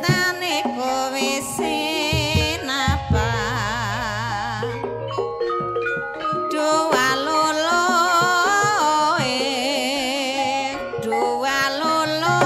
Tane kowe senapa dua lolo dua lolo.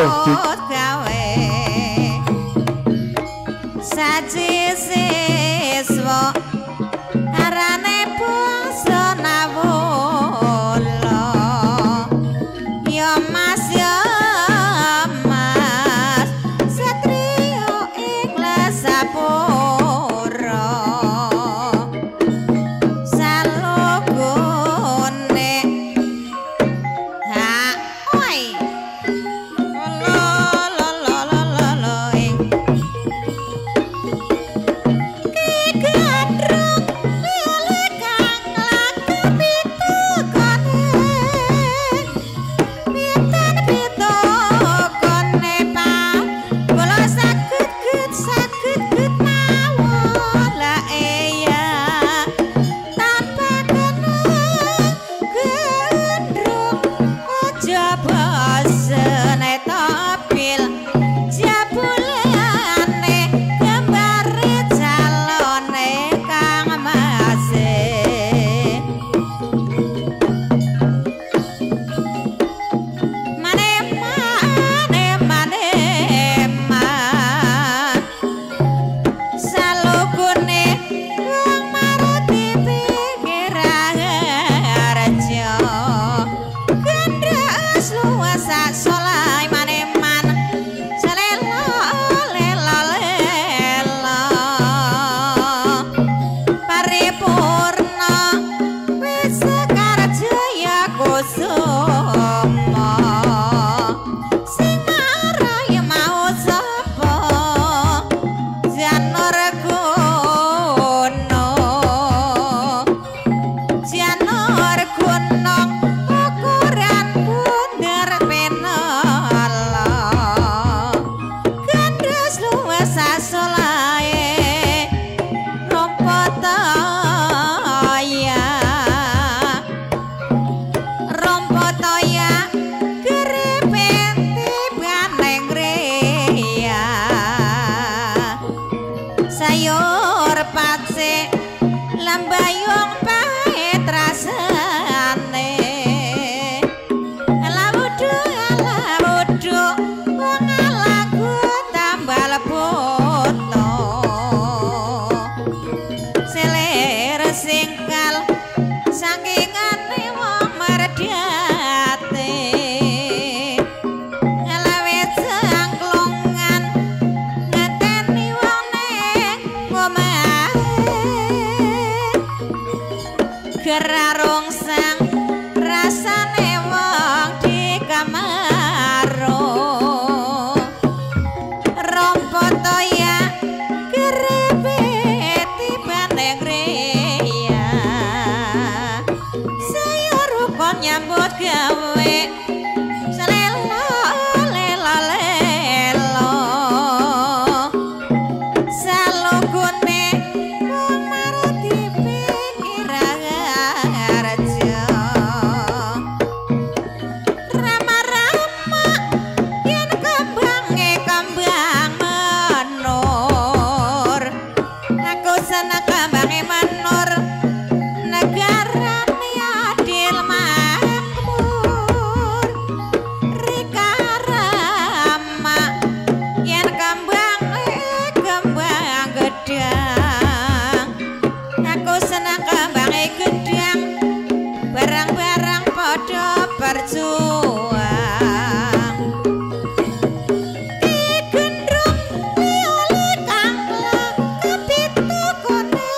Nyambut gawe saji siswa arane bangsa Nawala. Ya Mas, ya Mas, satriya ing Lesapura. Salogone ha oi lo lo lo lo lo lo ing ki gandrung lele kang laku pitukone pinten pitukone pa kula saged get saged get mawon la iya tanpa kena gendrung aja bosen topil jabulane gambare calone Kang Mase. Mane mane mane man salugune wong maroti pinggir raharja gendhes luwes sak solai mane man salelo lelo lelo paripurna wis sekar jaya kusuma sing marai mau sapa Janur Gunung Janur Gunung ukuran bunder penala gendhes luwes sasolae rompot ya rompot ya grepen tibaneng reya sayur pace lambayung pahit rasane lawudu lawudu wong lagu tambal boto selir singkal sangkingane wong merdate lawe jangklongan ngeteni wong ning omahe gerarungsang rasane wong di kamaro rompot ya grepe tibane ngreya sayur rukun nyambut gawe salelo lelo lelo salugune wong maroti pinggir raharja rama-rama yen kembange kembang menur aku seneng kembange menur negarane adil makmur rika rama yen kembange kembang gedang aku seneng kembange gedang barang-barang padha berjuang ki gendrung piole kang kapitukone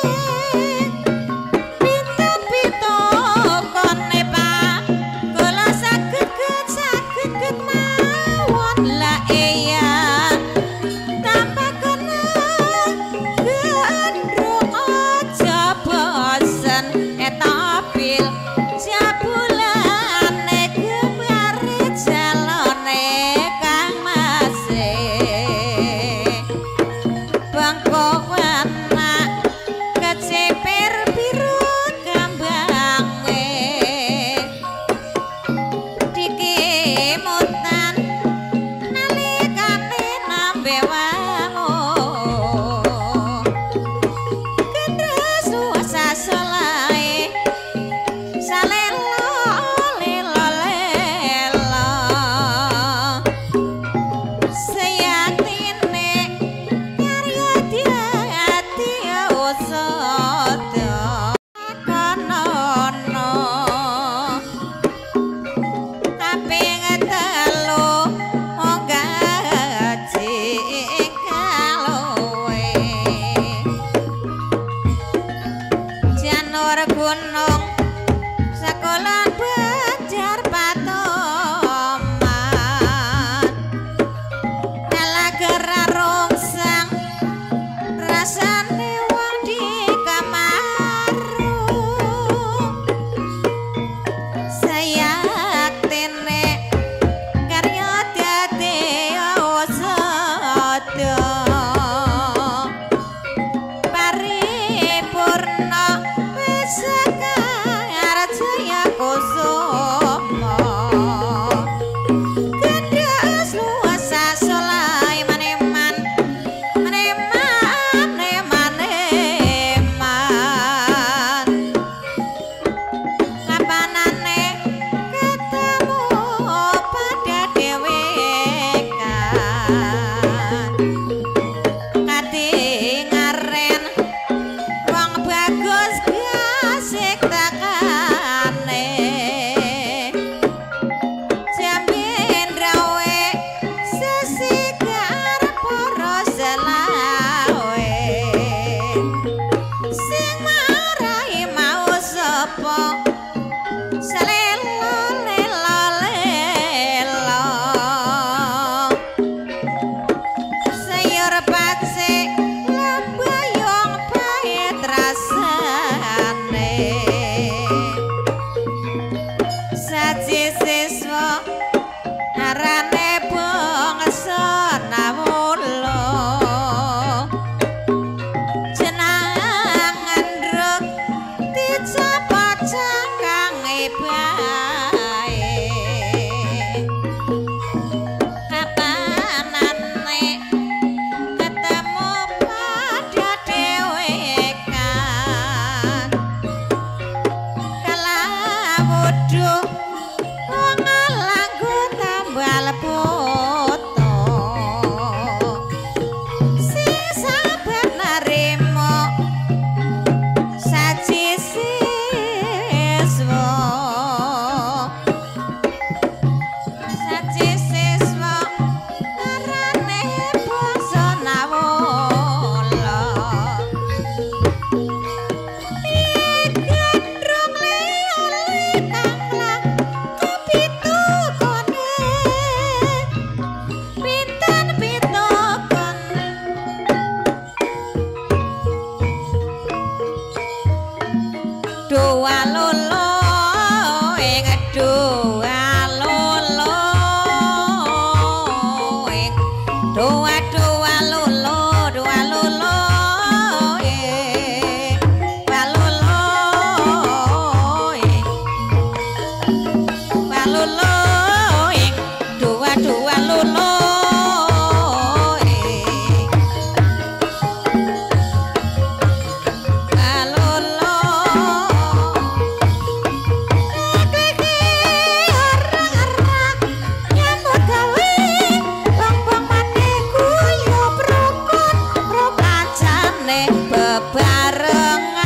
Dua lolo ing dua lolo ing dua dua lolo dua lolo ing dua lolo ing dua lolo ing dua dua lolo ing lolo. Nyambut gawe bang-bang maneh guyub rukun, rukajane bebarengan.